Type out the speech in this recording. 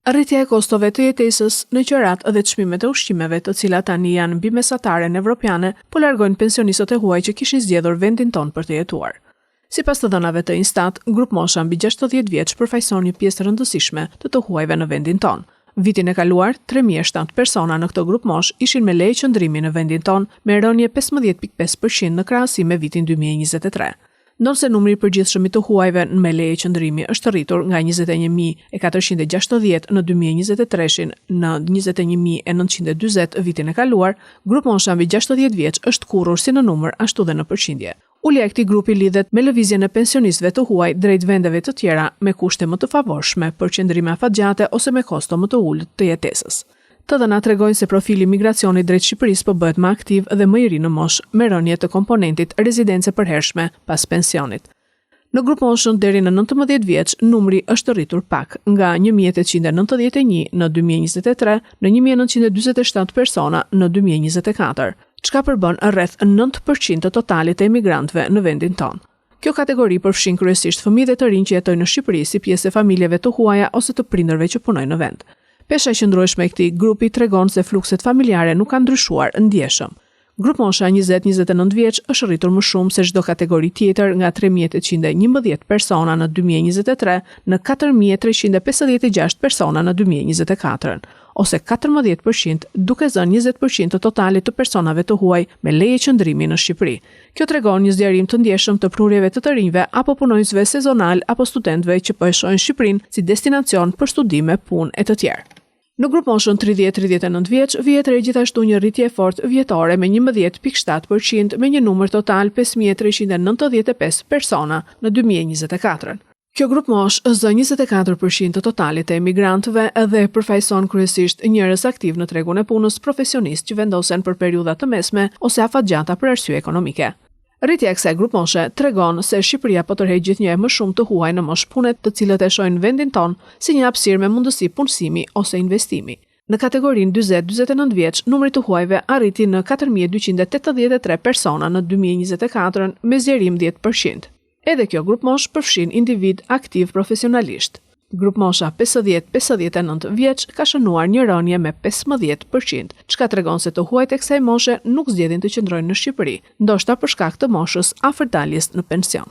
Rritja e kostove të jetesës në qeratë dhe çmimet e ushqimeve, të cilat tani janë mbi mesataren evropiane, po largojnë pensionistët e huaj që kishin zgjedhur vendin tonë për të jetuar. Sipas të dhënave të INSTAT, grupmosha mbi 60 vjeç përfaqëson një pjesë të rëndësishme të të huajve në vendin tonë. Vitin e kaluar, 3007 persona në këtë grupmoshë ishin me leje qëndrimi në vendin tonë, me rënie 15.5% në krahasim me vitin 2023. Ndonëse numri i përgjithshëm i të huajve me leje qëndrimi është rritur nga 21.460 në 2023-shin në 21.940 vitin e kaluar, grupmosha mbi 60 vjeç është tkurrur si në numër ashtu dhe në përqindje. Ulja e këtij grupi lidhet me lëvizjen e pensionistëve të huaj drejt vendeve të tjera me kushte më të favorshme për qëndrime afatgjate ose me kosto më të ulët të jetesës. Të dhënat tregojnë se profili i migracionit drejt Shqipërisë po bëhet më aktiv dhe më i ri në moshë, me rënie të komponentit rezidencë e përhershme pas pensionit. Në grupmoshën deri në 19 vjeç, numri është rritur pak, nga 1891 në 2023 në 1947 persona në 2024, çka përbën rreth 9% të totalit të emigrantëve në vendin tonë. Kjo kategori përfshin kryesisht fëmijë dhe të rinj që jetojnë në Shqipëri si pjesë e familjeve të huaja ose të prindërve që punojnë në vend. Pesha e qëndrueshme e këtij grupi tregon se flukset familjare nuk kanë ndryshuar ndjeshëm. Grupmosha 20-29 vjeç është rritur më shumë se çdo kategori tjetër nga 3811 persona në 2023 në 4356 persona në 2024, ose 14%, duke zënë 20% të totalit të personave të huaj me leje qëndrimi në Shqipëri. Kjo tregon një zgjerim të ndjeshëm të prurjeve të të rinjve apo punonjësve sezonalë apo studentëve që po e shohin Shqipërinë si destinacion për studime, punë e të tjerë. Në grupmoshën 30-39 vjeç vihet re gjithashtu një rritje e fortë vjetore me 11.7% me një numër total 5395 persona në 2024. Kjo grupmoshë zë 24% të totalit të emigrantëve dhe përfaqëson kryesisht njerëz aktivë në tregun e punës, profesionistë që vendosen për periudha të mesme ose afatgjata për arsye ekonomike. Rritja e kësaj grupmoshe tregon se Shqipëria po tërheq gjithnjë e më shumë të huaj në moshë pune, të cilët e shohin vendin tonë si një hapësirë me mundësi punësimi ose investimi. Në kategorinë 40-49 vjeç, numri i të huajve arriti në 4283 persona në 2024 me zgjerim 10%. Edhe kjo grupmoshë përfshin individë aktivë profesionalisht. Grupmosha 50-59 vjeç ka shënuar një rënie me 15%, çka tregon se të huajt e kësaj moshe nuk zgjedhin të qëndrojnë në Shqipëri, ndoshta për shkak të moshës afër daljes në pension.